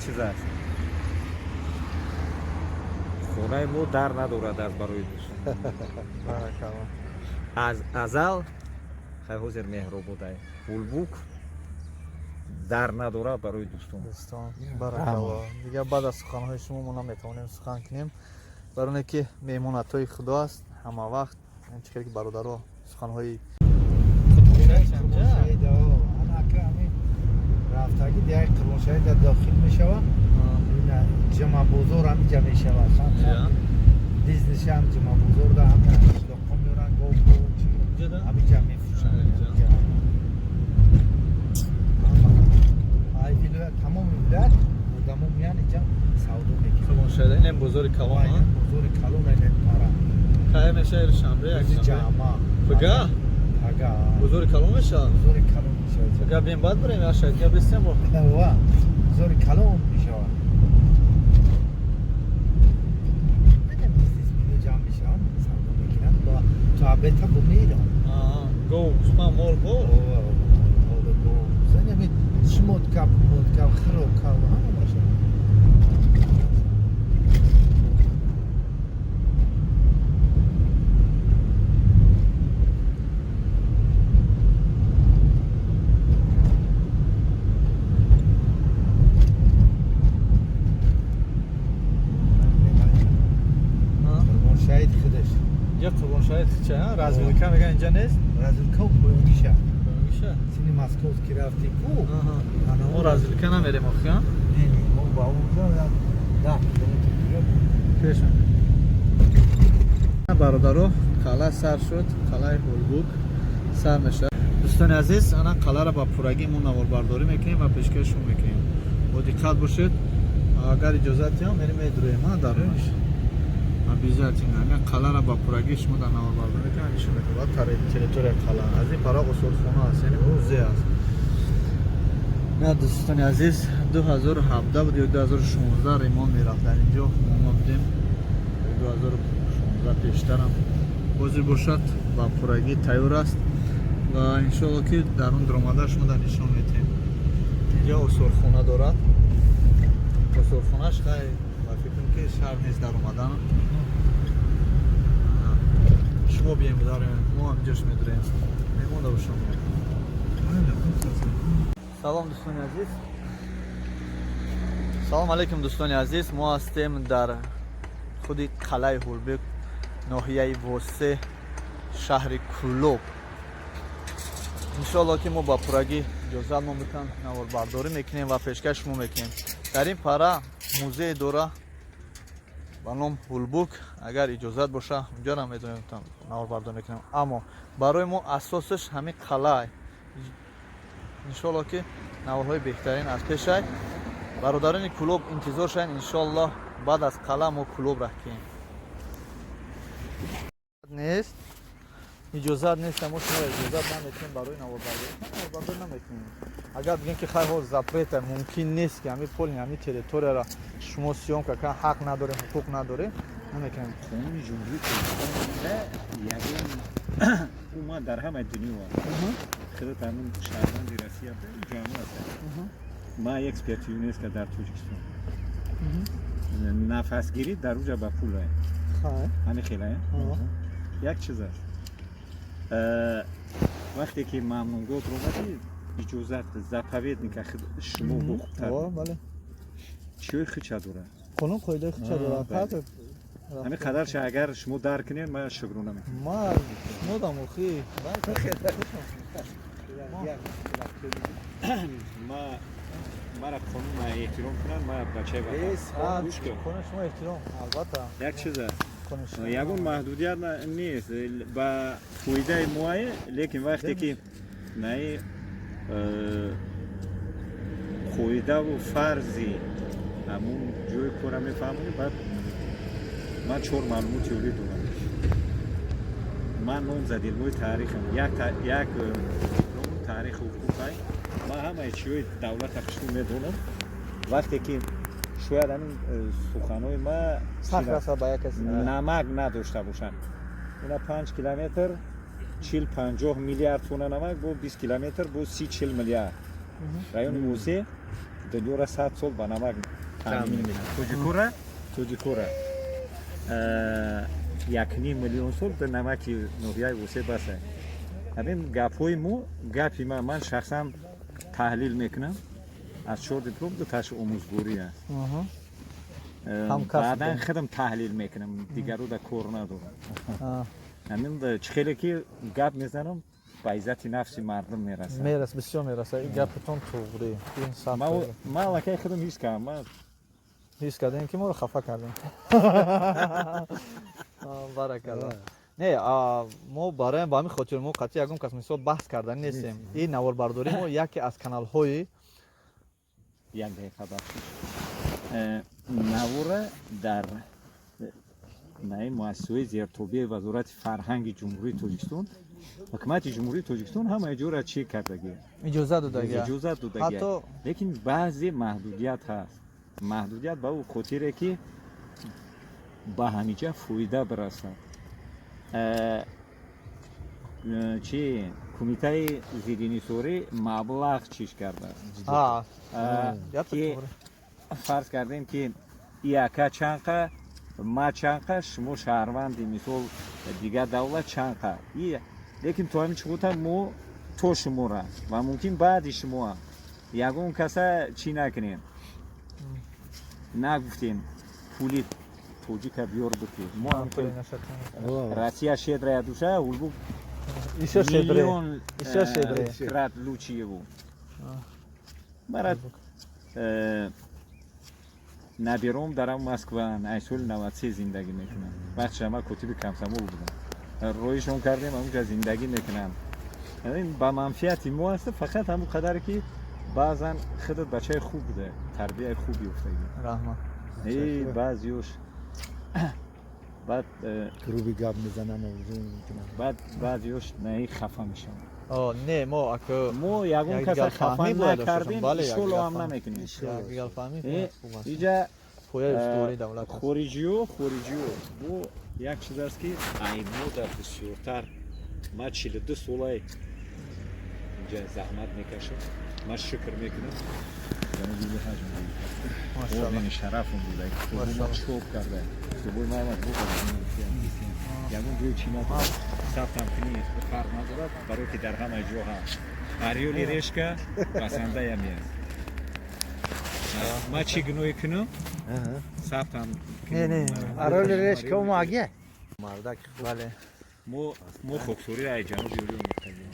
Чиз аст, хонаи мо дар надорад аз барои дӯстон. Баракалло. Аз азал, хай, ҳозир Меҳрободай, Ҳулбук дар надорад барои дӯстон. Дӯстон, баракалло. Дигар баъд аз суханҳои шумо мо наметавонем сухан кунем, барои оне ки меҳмонатҳои Худо аст ҳама вақт. Чӣ хеле ки бародаро суханҳои Рафтагӣ деҳаи Қурбоншаҳид дар дохил мешавад, ҷамъабозор ҳамиҷа мешавад, бизнесам ҷамъабозор да ҳама қишлоқҳо меоранд, гов ҳамиҷа мефурӯшанд. Ай вилоят, тамоми вилоят одамо меян иҷа, савдо мекунанд. Қурбоншаҳид инем бозори калон. Бозори калон инем пара. Кай меша? Шанбе? Рӯзи ҷамъа. Пага? Пага. Бозори калон мешавад? Бозори калон мешавад. Пага бем, баъд бирем, я шайдга бистем бо. Ва бозори калон мешавад. Бизнесмено ҷамъ мешаванд, савдо мекунанд, то абета бо мерам. Гов, гӯспанд, мол бо. Шмотка, мотка, хирока, ҳама бошад. Қурбоншаҳид худаш. Я Қурбоншаҳид хича развилка меган, инҷа нест? Развилка поёниша. Поёниша. Сини Московский рафти ку. Мо развилка намерем охи? Не, не, мо ба онҷо як 10 километр дигар. Пешам. Бародаро, қалъа сар шуд, қалъаи Ҳулбук сар мешавад. Дӯстони азиз, ана қалъаро ба пуррагӣ мо наворбардорӣ мекунем ва пешкаши шумо мекунем. Бо диққат бошед. Агар иҷозат диҳам, мерем, медуроем дарунаш обязательно. Ана қалъаро ба пуррагӣ шумо дар наворбардорӣ мекунем, нишон медиҳем. Баъд территория қалъа, аз ин пара осорхона аст, яъне музей аст. На, дӯстони азиз, 2017 буд ё 2016 ремонт мерафт дар инҷо, мо будем 2016, пештарам. Ҳозир бошад, ба пуррагӣ тайёр аст ва иншоалло ки дар он даромада шумо дар нишон метиҳем. Инҷо осорхона дорад. Осорхонаш, хай, ба фикрам ки шарт нест дар омадан. Шумо бием, дарем, мо ҳаминҷош медурем, мемонда бошам. Салом, дӯстони азиз, салом алейкум, дӯстони азиз. Мо ҳастем дар худи қалъаи Ҳулбук, ноҳияи Восе, шаҳри Кӯлоб. Иншоалло ки мо ба пуррагӣ, иҷозат мо битан, наворбардорӣ мекунем ва пешкаш шумо мекунем. Дар ин пара музее дора ба ном Ҳулбук. Агар иҷозат боша, унҷоро медонем, наворбардорӣ мекунем, аммо барои мо асосаш ҳамин қалъа. Иншоалло ки наворҳои беҳтарин аз пешай. Бародарони Кӯлоб, интизор шавед, иншоалло баъд аз қалъа мо Кӯлоб раҳ кунем. Нест, иҷозат нест, мо шуморо иҷозат наметиҳем барои наворбардорӣ, наворбардорӣ намекунем. Агар бигем ки хай, ҳоз запрета, мумкин нест ки ҳамин поли ҳамин территорияро шумо съёмка кан, ҳақ надорем, ҳуқуқ надорем, намекунем. Қонуни Ҷумҳурии Тоҷикистон ягон умуман дар ҳамаи дунё аст. Худат ҳамин шаҳрванди Россия, ҷамъ аст. Ман эксперти ЮНЕСКО дар Тоҷикистон. Нафасгирӣ дар уҷа ба пул, ҳамин хела як чиз аст. Вақте ки мамнуъгоҳ омадӣ, иҷозат заповедника шумо ҳуқуқтар чиёи хича дорад. Қонун, қоидаи хича дорад. Ҳамин қадарша агар шумо дарк кунед, ман шукрона мекунам. Ма шумо дам охи. Ма мара қонун эҳтиром кунанд, ма бачаи ватан. Қонун шумо эҳтиром, албатта. Як чиз аст, ягон маҳдудият нест ба фоидаи моае, лекин вақте ки наи қоидаву фарзи ҳамун ҷои кора мефаҳмонӣ. Баъд ман чор маълумоти олӣ дорам, ман номзади илмои таърихам, як диплому таърихи ҳуқуқай. Ман ҳамаи чиҳои давлата хушрӯ медонам. Вақте ки шояд ҳамин суханҳои ма намак надошта бошанд, ина 5 километр 40-50 миллиард тонна намак, бо 20 километр бо 30-40 миллиард. Райони Восе Дунёра 100 сол ба намак таъмин мекунад. Тоҷикора 1,5 миллион сол ба намаки ноҳияи Восе баса. Ҳамин гапҳои мо, гапи ман шахсан таҳлил мекунам, аз чор диплом, дуташ омӯзгорӣ аст. Ҳамкасб Баъдан будем. худам таҳлил мекунам, дигару да кор надорам. Ҳамин чӣ хеле ки гап мезанам, ба иззати нафси мардум мерасам. Мерас, бисёр мераса. Ин гапатон туғри. Ин сад туғри. Ман аллакай худам ҳис кардам, ман Ҳис кардем, ки моро хафа кардем. Баракалло. Не, мо барои ба ҳамин хотир мо қатъи ягон кас, мисол, баҳс кардан нестем. Ин наворбардории мо яке аз каналҳои Як дақиқа, бахшиш. Навора дар наи муассисаҳои зертобеи Вазорати фарҳанги Ҷумҳурии Тоҷикистон, ҳукумати Ҷумҳурии Тоҷикистон ҳамаи ҷора чӣ кардагӣ? Иҷоза додагӣ. Иҷозат додагӣ. Ҳатто Лекин баъзе маҳдудият ҳаст. Маҳдудият ба ӯ хотире, ки ба ҳамиҷа фоида бирасад. Чи кумитаи зиддинисорӣ маблағ чиш кардааст. Гапи Ки туғри. фарз кардем, ки яка чанқа, ма чанқа, шумо шаҳрванди, мисол, дигар давлат чанқа. Лекин то ҳамин чиқута мо то шумора ва мумкин баъди шумоа ягон каса чӣ накунем, нагуфтем пули тоҷика биёр бикӣ мо ҳам. Пули нашатон. Россия щедрая душа, Ҳулбук Ещё щедрее. миллион Ещё щедрее. крат лучше его. Марат набиром дарам Москва, ай соли 93 зиндагӣ мекунам. Вақти ма котиби комсомол будам, роишон кардем, ҳамунҷа зиндагӣ мекунам. Ин ба манфиати мо аст, фақат ҳамун қадаре, ки баъзан худат бачаи хуб буда, тарбияи хуб ёфтагӣ. Раҳмат. Баъзиёш баъд Грубый гап мезананд, мекунанд. Баъд баъзиёш наи хафа мешаванд. О, не, мо ака Мо ягон як каса хафа дигарфаҳмӣ бояд дошта накардем, бошем. Бале, иншолло ҳам якдигарфаҳмӣ. намекунем. Якдигарфаҳмӣ хуб аст. Иҷа Пояи устувории давлат аст. Хориҷиё бо як чиз аст, ки аймо дар бисёртар. Ман 42 солай инҷа заҳмат мекашам, ман шукр мекунам, ҷаноби ҳаҷм Машалло. ордени шарафам буда, китоби ма Машалло. чоп карда, китобои ма ҳамаш ягон ҷои чӣ надорад, сабтам кунӣ, фарқ надорад, барое ки дар ҳама ҷо ҳаст. Орёл и решка басандаям аст. Ман чӣ гуноҳе кунам, сабтам? Не, не. Орёл и решка омаге. Мардак. Бале. Мо хоксорӣ ай ҷаноби олӣ омӯхтагем.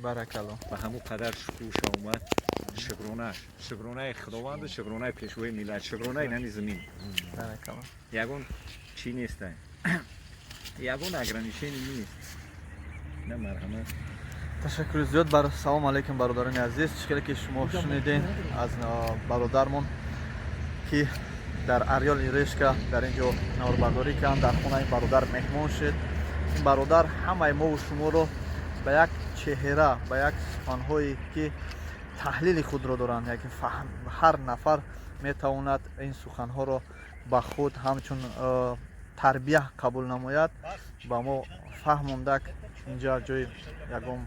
Баракалло. Ба ҳамун қадар шукӯша омад, шукронаш, шукронаи Худованду, шукронаи пешвои миллат, шукронаи нами замин. Баракалло. Ягон чӣ неста, ягон ограничение нест, на, марҳамат. Ташаккури зиёд. Бар салом алейкум, бародарони азиз. Чӣ хеле ки шумо шунидем аз бародармон, ки дар Орёл и решка дар ин ҷо наворбардорӣ кардам, дар хонаи бародар меҳмон шуд. Ин бародар ҳамаи мову шуморо ба як чеҳра, ба як суханҳое, ки таҳлили худро доранд, яке ҳар нафар метавонад ин суханҳоро ба худ ҳамчун тарбия қабул намояд, ба мо фаҳмондак. Инҷа ҷои ягон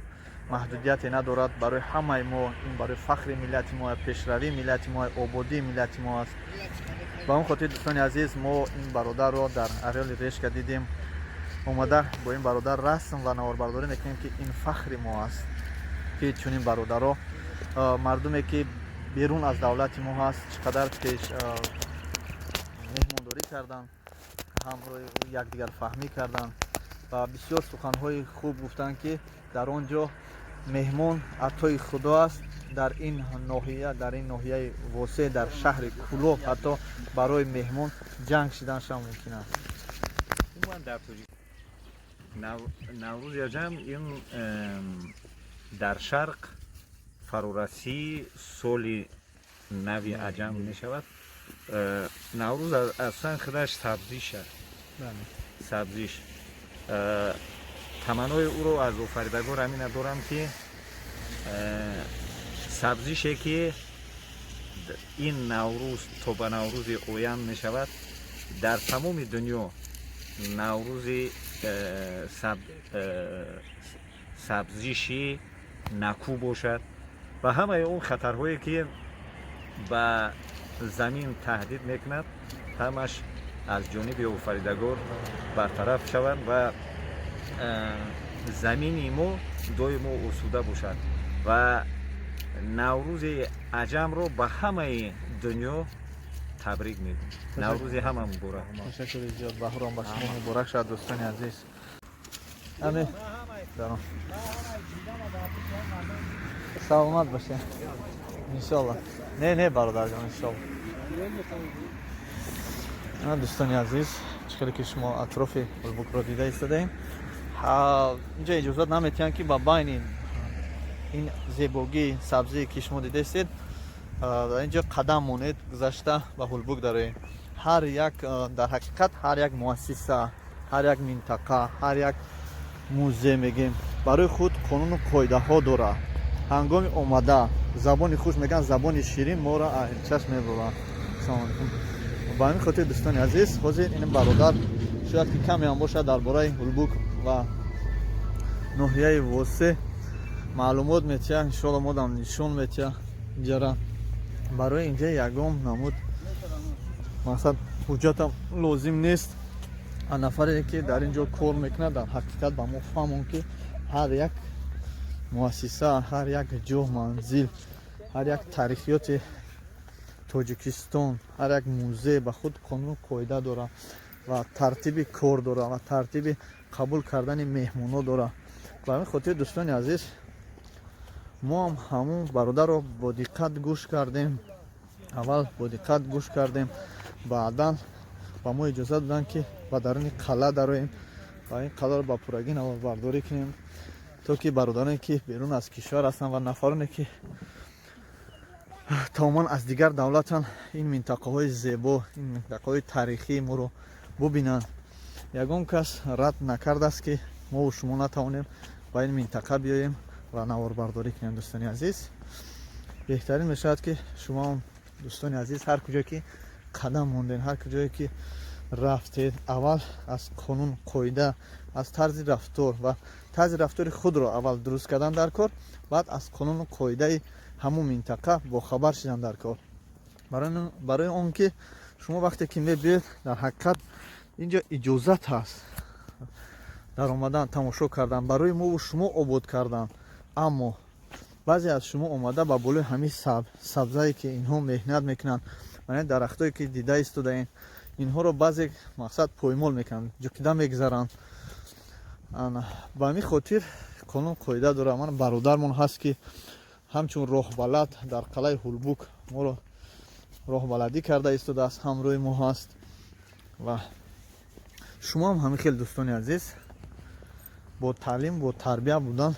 маҳдудияте надорад барои ҳамаи мо. Ин барои фахри миллати мо, пешравии миллати мо, ободии миллати мо аст. Ба он хотир, дӯстони азиз, мо ин бародарро дар Орёл и решка дидем, омада бо ин бародар расм ва наворбардорӣ мекунем, ки ин фахри мо аст, ки чунин бародаро, мардуме ки берун аз давлати мо ҳаст, чӣ қадар пеш меҳмондорӣ карданд, ҳамроҳи якдигарфаҳмӣ карданд ва бисёр суханҳои хуб гуфтанд, ки дар он ҷо меҳмон атои Худо аст. Дар ин ноҳия, дар ин ноҳияи Восеъ, дар шаҳри Кӯлоб ҳатто барои меҳмон ҷанг шиданашам мумкин аст. Умуман дар Тоҷик Наврӯзи аҷам ин дар шарқ фарорасии соли нави аҷам мешавад. Наврӯз аслан худаш сабзиш аст, сабзиш. Таманнои ӯро аз офаридагор ҳамина дорам, ки сабзише ки ин Наврӯз то ба Наврӯзи оянд мешавад, дар тамоми дунё Наврӯзи сабзиши накӯ бошад ва ҳамаи он хатарҳое, ки Ба замин таҳдид мекунад, ҳамаш аз ҷониби офаридагор бартараф шаванд ва замини мо доимо осуда бошад ва Наврӯзи аҷамро ба ҳамаи дунё табрик мегӯем. Наврӯзи ҳама муборак. Ташаккури зиёд, баҳром, ба шумо муборак шавад, дӯстони азиз. Ами даром. Саломат бошед, иншолло. Не, не, бародарҷон, иншолло. Ана, дӯстони азиз, чӣ хеле ки шумо атрофи Ҳулбукро дида истодаем, инҷа иҷозат наметиҳанд, ки ба байни ин зебогии сабзие, ки шумо дида истед, дар инҷо қадам монед, гузашта ба Ҳулбук дароед. Ҳар як, дар ҳақиқат, ҳар як муассиса, ҳар як минтақа, ҳар як музей, мегем, барои худ қонуну қоидаҳо дорад. Ҳангоми омада забони хуш мегӯянд, забони ширин моро чашм мебурад. Салом алейкум. Ба ҳамин хотир, дӯстони азиз, ҳозир ин бародар шояд ки каме ҳам бошад дар бораи Ҳулбук ва ноҳияи Восе маълумот метиҳад. Иншоалло, модам нишон метиҳад инҷара. Барои инҷа ягон намуд, мақсад, ҳуҷҷатам лозим нест. А нафаре, ки дар ин ҷо кор мекунад, дар ҳақиқат ба мо фаҳмон, ки ҳар як муассиса, ҳар як ҷо, манзил, ҳар як таърихиёти Тоҷикистон, ҳар як музей ба худ қонуну қоида дорад ва тартиби кор дорад ва тартиби қабул кардани меҳмонҳо дорад. Ба ҳамин хотир, дӯстони азиз, мо ҳам ҳамун бародарро бо диққат гӯш кардем. Аввал бо диққат гӯш кардем, баъдан ба мо иҷозат доданд, ки ба даруни қалъа дароем ва ин қалъаро ба пуррагӣ наворбардорӣ кунем, то ки бародароне, ки берун аз кишвар ҳастанд ва нафароне, ки тамоман аз дигар давлатанд, ин минтақаҳои зебо, ин минтақаҳои таърихии моро бубинанд. Ягон кас рад накардааст, ки мову шумо натавонем ба ин минтақа биёем ва наворбардорӣ кунем. Дӯстони азиз, беҳтарин мешавад, ки шумо, дӯстони азиз, ҳар куҷое ки қадам мондем, ҳар куҷое ки рафтед, аввал аз қонун, қоида, аз тарзи рафтор ва тарзи рафтори худро аввал дуруст кардан дар кор, баъд аз қонуну қоидаи ҳамун минтақа бохабар шидан дар кор, барои он ки шумо вақте ки мебиёед, дар ҳақиқат инҷо иҷозат ҳаст дар омадан, тамошо кардан, барои мову шумо обод кардан. Аммо баъзе аз шумо омада ба болои ҳамин сабзае, ки инҳо меҳнат мекунанд, мана дарахтое, ки дида истодаем, инҳоро баъзе, мақсад, поймол мекунанд, ҷуқида мегузаранд. Ба ҳамин хотир қонун, қоида дорад. Ман бародармон ҳаст, ки ҳамчун роҳбалад дар қалъаи Ҳулбук моро роҳбаладӣ карда истодааст, ҳамрӯи мо ҳаст ва шумо ҳам ҳамин хел. Дӯстони азиз, бо таълим, бо тарбия будан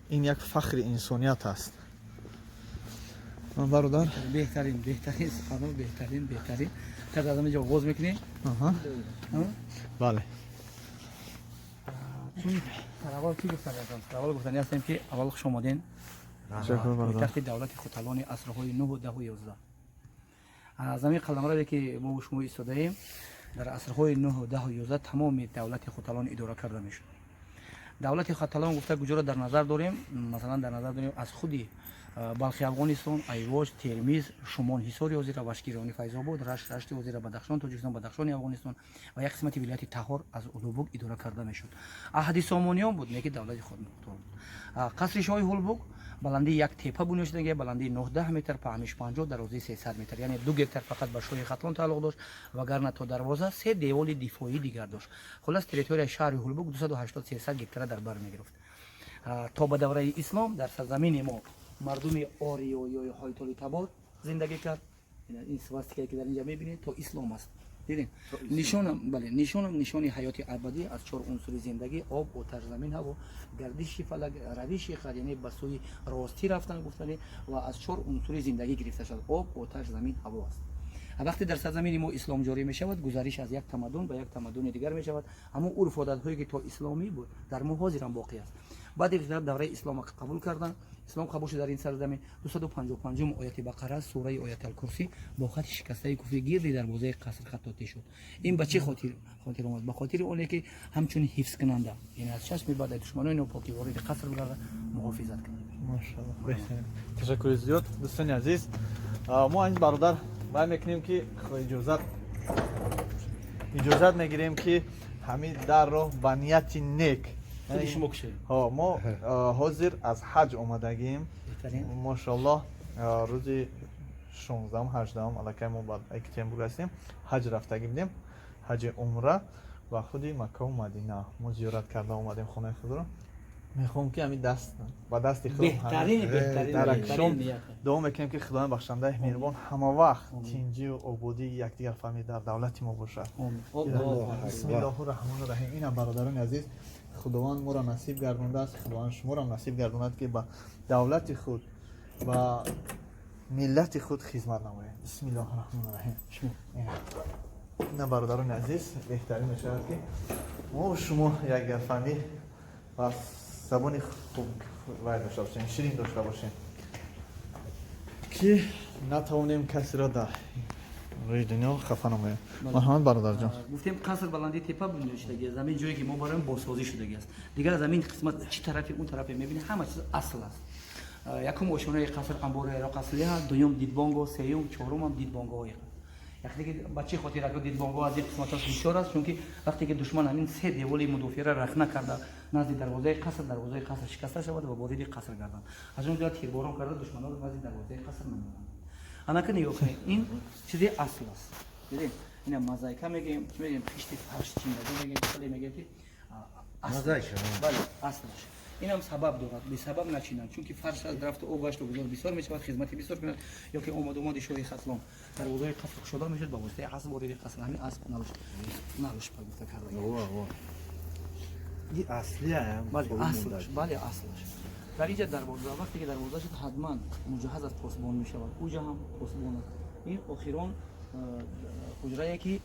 ин як фахри инсоният аст, бародар. Беҳтарин, беҳтарин сухано, беҳтарин, беҳтарин. Кад аз ҳаминҷо оғоз мекунем. Бале. Аввал чӣ гуфтани ҳастам? Аввал гуфтани ҳастем, ки аввал хуш омаден пойтахти давлати Хуталони асрҳои 9, 10, 11. Аз ҳамин қаламраве, ки мо шумо истодаем, дар асрҳои 9, 10, 11 тамоми давлати Хуталон идора карда мешуд. Давлати Хуталон гуфта куҷоро дар назар дорем? Масалан, дар назар дорем аз худи Балхи Афғонистон, Айвоҷ, Термиз, Шумон, Ҳисори ҳозира, Вашкирони Файзобод, Рашт, Рашти ҳозира, Бадахшон, Тоҷикистон, Бадахшони Афғонистон ва як қисмати вилояти Таҳор аз Ҳулбук идора карда мешуд. Аҳди Сомониён буд, не ки давлати худмухтор буд. Қасри шоҳи Ҳулбук баландии як тепа бунёд шудаги, баландии 19 метр, паҳниш 50, дарозии 300 метр, яъне 2 гектар фақат ба шоҳи Хатлон тааллуқ дошт, вагарна то дарвоза се деволи дифоӣ дигар дошт. Хуллас, территорияи шаҳри Ҳулбук 280-300 гектара дар бар мегирифт. То ба давраи ислом дар сарзамини мо мардуми ориё ё ҳойтоли табор зиндагӣ кард. Ин свастикае, ки дар инҷа мебинед, то ислом аст. Дидем, нишонам, бале, нишонам, нишони ҳаёти абадӣ аз чор унсури зиндагӣ: об, оташ, замин, ҳаво, гардиши фалак, равиши хат, яъне ба сӯи ростӣ рафтан гуфтани, ва аз чор унсури зиндагӣ гирифта шуд: об, оташ, замин, ҳаво аст. Вақте дар сарзамини мо ислом ҷорӣ мешавад, гузариш аз як тамаддун ба як тамаддуни дигар мешавад. Ҳамон урфу одатҳое ки то исломӣ буд, дар мо ҳозирам боқӣ аст. Баъди давраи ислом қабул кардан, ислом қабул шуд дар ин сарзамин. 255 ояти Бақара, сураи Ояталкурсӣ бо хати шикастаи куфӣ гирди дарвозаи қаср хаттотӣ шуд. Ин ба чӣ хотир омад? Ба хотири оне ки ҳамчун ҳифзкунанда, яъне аз чашми бади душманони нопокӣ вориди қаср бигардад, муҳофизат кунад. Машаллоҳ, беҳтарин. Ташаккури зиёд, дӯстони азиз. Мо ин бародар вай мекунем ки иҷозат мегирем, ки ҳамин дарро ба нияти нек худи шумо кушоед. Ҳо, мо ҳозир аз ҳаҷ омадагим. Беҳтарин. Мошаллоҳ, рӯзи 16, 18 аллакай мо ба Екатеринбург ҳастем. Ҳаҷ рафтагӣ будем, ҳаҷи умра ва худи Маккаву Мадина мо зиёрат карда омадем хонаи худро. Мехоҳам, ки ҳамин даст ба дасти худ Беҳтарин, беҳтарин, дар беҳтарин акшом ният. Дуо мекунем, ки Худои бахшандаи меҳрубон ҳама вақт тинҷию ободии якдигарфаҳмӣ дар давлати мо бошад. Бисмиллоҳу раҳмону раҳим. Инам, бародарони азиз, Худованд моро насиб гардондааст, Худованд шуморо насиб гардонад, ки ба давлати худ ва миллати худ хизмат намоед. Бисмиллоҳу раҳмону раҳим. Ина, бародарони азиз, беҳтарин мешавад, ки мо шумо якдигарфаҳмӣ ва забони хуб вай дошта бошем, ширин дошта бошем, ки натавонем касеро дар рӯи дунё хафа намоем. Марҳамат, бародарҷон. Гуфтем, қаср баландии тепа бунёд шудагӣ аст. Замин ҷое ки мо бароем, бозсозӣ шудагӣ аст. Дигар аз замин қисмат чӣ тарафи он тарафе мебинӣ, ҳама чиз асл аст. Якум ошонаи қаср амбори яроқ аслиҳа, дуюм дидбонгоҳ, сеюм, чорумам дидбонгоҳҳои яхте ки ба чӣ хотир ака дидбонгоҳ аз ин қисматаш бисёр аст? Чунки вақте ки душман ҳамин се деволи мудофиара рахна карда назди дарвозаи қаср, дарвозаи қаср шикаста шавад ва вориди қаср гарданд, аз он ҷо тирборон карда душманонро назди дарвозаи қаср намонанд. Анака нигоҳ кунед, ин чизи асл аст. Дидем, ина мозаика мегӯем, чӣ мегӯем, хишти фарш чиндаги мегӯем, хеле мегӯем, ки Мозаика, бале, аслаш. Инам сабаб дорад, бесабаб начинанд, чунки фарш аз рафту о гашту гузор бисёр мешавад, хизмати бисёр кунад. Ё ки омаду омади шоҳи Хатлон, дарвозаи қаср кушода мешуд, ба воситаи асп вориди қаср, ҳамин асп налуш па гуфта карда. И аслия. Бале, аслаш, бале, аслаш. Дар инҷа дарвоза, вақте ки дарвоза шуд, ҳатман муҷаҳаз аз посбон мешавад. Уҷа ҳам посбон аст. Ин охирон ҳуҷрае ки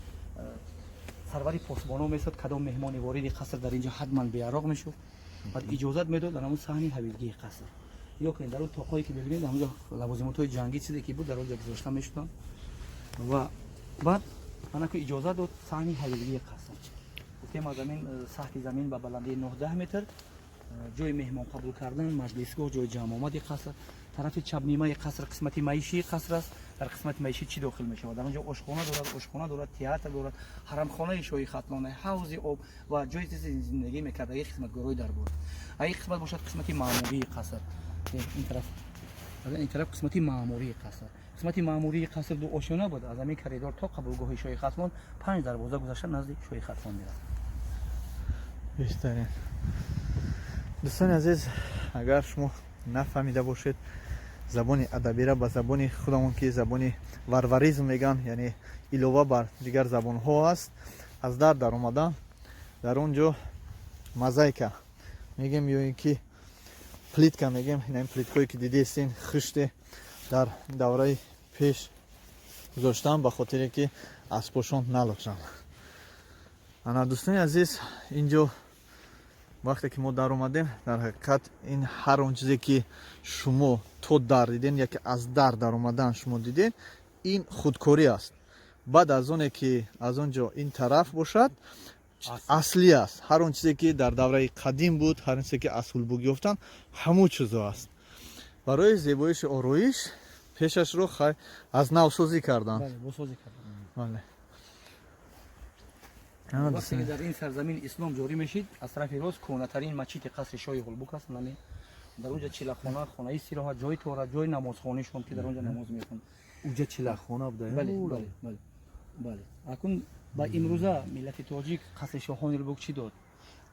сарвари посбоно месод. Кадом меҳмони вориди қаср дар инҷа ҳатман беяроқ мешуд, баъд иҷозат медод дар ҳамун саҳни ҳавилгии қаср. Нигоҳ кунед, дар он тоқое ки мебинед, дар ҳамунҷо лавозимотҳои ҷангӣ, чизе ки буд, дар онҷо гузошта мешуданд. Ва баъд анаку иҷозат дод саҳни ҳавилгии қаср. Гуфтем, аз замин, сатҳи замин ба баландии 9 метр, ҷои меҳмон қабул кардан, маҷлисгоҳ, ҷои ҷамъомади қаср. Тарафи чапнимаи қаср қисмати маишии қаср аст. Дар қисмати маишӣ чӣ дохил мешавад? Дар он ҷо ошхона дорад, театр дорад, ҳарамхонаи шоҳи Хатлона, ҳавзи об ва ҷои зиндагӣ мекардаги хизматгорои дарбор. А ин қисмат бошад қисмати маъмурии қаср. Ин тараф қисмати маъмурии қаср. Қисмати маъмурии қаср ду ошёна буд. Аз ҳамин коридор то қабулгоҳи шоҳи Хатлон панҷ дарвоза гузашта назди шоҳи Хатлон мерафт. Беҳтарин. Дӯстони азиз, агар шумо нафаҳмида бошед забони адабиро, ба забони худамон, ки забони варваризм мегӯянд, яъне илова бар дигар забонҳо аст. Аз дар даромадан, дар он ҷо мозаика мегем ё ин ки плитка мегем. Ин плиткое ки дидестин, хиште дар давраи пеш гузоштан, ба хотире ки аспошон налоқшанд. Ана, дӯстони азиз, ин ҷо вақте ки мо даромадем, дар ҳақиқат ин ҳар он чизе ки шумо то дар диден, яке аз дар даромадан шумо диден, ин худкорӣ аст. Баъд аз оне ки аз он ҷо ин тараф бошад, аслӣ аст. Ҳар он чизе ки дар давраи қадим буд, ҳар он чизе ки аз Ҳулбук ёфтанд, ҳамун чизо аст. Барои зебоиши ороиш пешашро хай аз навсозӣ карданд. Бале. Вақте ки дар ин сарзамин ислом ҷорӣ мешид, аз тарафи рост кӯҳнатарин мачити қасри шоҳи Ҳулбук аст. Нами дар онҷа чилахона, хонаи истироҳат, ҷои тора, ҷои намозхонишон, ки дар онҷа намоз мехонд. Уҷа чилахона буда? Бале. Акун ба имрӯза миллати тоҷик қасри шоҳони Ҳулбук чӣ дод?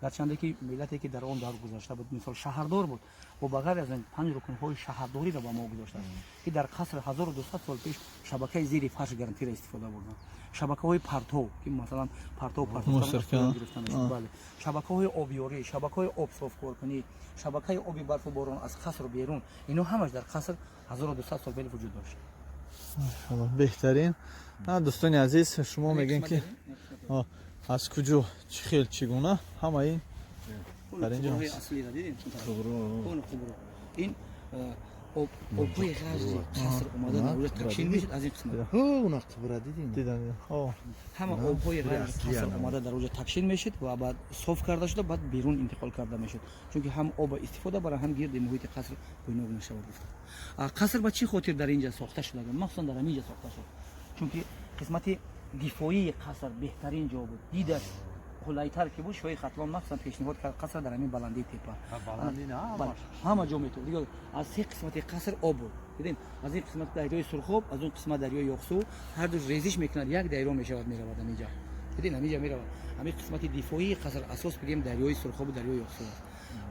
Гарчанде ки миллате ки дар он давр гузашта буд, мисол, шаҳрдор буд, бо ба ғайр аз ин панҷ рукнҳои шаҳрдориро ба мо гузоштааст, ки дар қаср 1200 сол пеш шабакаи зери фарш гарантира истифода бурданд, шабакаҳои партов, ки масалан партов гирифта мешуд, бале, шабакаҳои обёрӣ, шабакаҳои обсофкоркунӣ, шабакаи оби барфу борон аз қасру берун, ино ҳамаш дар қаср 1200 сол пеш вуҷуд дошт. Беҳтарин. Дӯстони азиз, шумо мегӯем ки аз куҷо, чӣ хел, чӣ гуна ҳама ин дар инҷо ҳаст. Ин обҳои ғарзи қаср омада дар оҷа такшин мешуд аз ин қисмат. Уна қубра дидин? Дидам. Ҳама обҳои ғарзи қаср омада дар оҷа такшин мешуд ва баъд соф карда шуда, баъд берун интиқол карда мешуд. Чунки ҳам оба истифода бара, ҳам гирди муҳити қаср бӯйнок нашавад гуфта. Қаср ба чӣ хотир дар инҷа сохта шуда? Махсусан дар ҳаминҷа сохта шуд. Чунки қисмати дифоии қаср беҳтарин ҷо буд. Дидаш қулайтар ки буд, шоҳи Хатлон махсусан пешниҳод кард қаср дар ҳамин баландии тепа. Ҳама ҷо метавон. Дигар аз се қисмати қаср об буд. Дидем, аз ин қисмат дарёи Сурхоб, аз он қисмат дарёи Ёқсу, ҳар ду резиш мекунад, як дарё мешавад, меравад ҳаминҷа. Дидем, ҳаминҷа меравад. Ҳамин қисмати дифоии қаср асос бигем дарёи Сурхобу дарёи Ёқсу аст.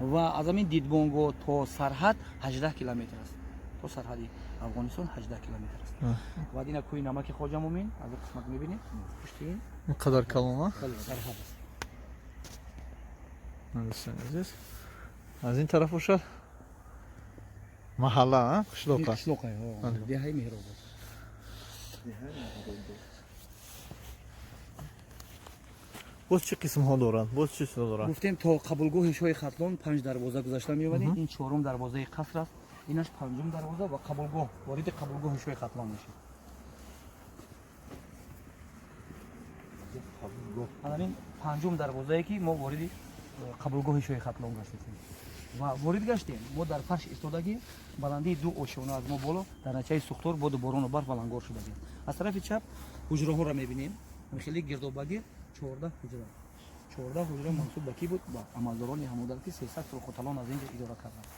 Ва аз ҳамин дидбонгоҳ то сарҳад 18 километр аст. То сарҳади Афғонистон 18 километр аст. Ва ина кӯҳи намаки Хоҷа Мумин, аз ин қисмат мебинед, пушти ин. Ин қадар калон, а? Бале, сарҳад аст. Дӯстони азиз, аз ин тараф бошад маҳалла, а? Қишлоқ аст. Қишлоқ, деҳаи Меҳробод. Боз чӣ қисмҳо доранд? Боз чӣ чизҳо доранд? Гуфтем то қабулгоҳи шоҳи Хатлон 5 дарвоза гузашта меомадем. Ин чорум дарвозаи қаср аст. Инаш панҷум дарвоза ва қабулгоҳ, вориди қабулгоҳи шоҳи Хатлон мешавад. Ҳамин панҷум дарвозае ки мо вориди қабулгоҳи шоҳи Хатлон гаштем ва ворид гаштем, мо дар фарш истодагӣ, баландии 2 ошёна аз мо боло, дар натиҷаи сӯхтор боду борону барф балангор шудагӣ. Аз тарафи чап ҳуҷраҳоро мебинем, хеле гирдобагир 14 ҳуҷра. 14 ҳуҷра мансуб ба кӣ буд? Ба амалдорони ҳамодар ки 300 сол Хатлон аз инҷо идора карданд.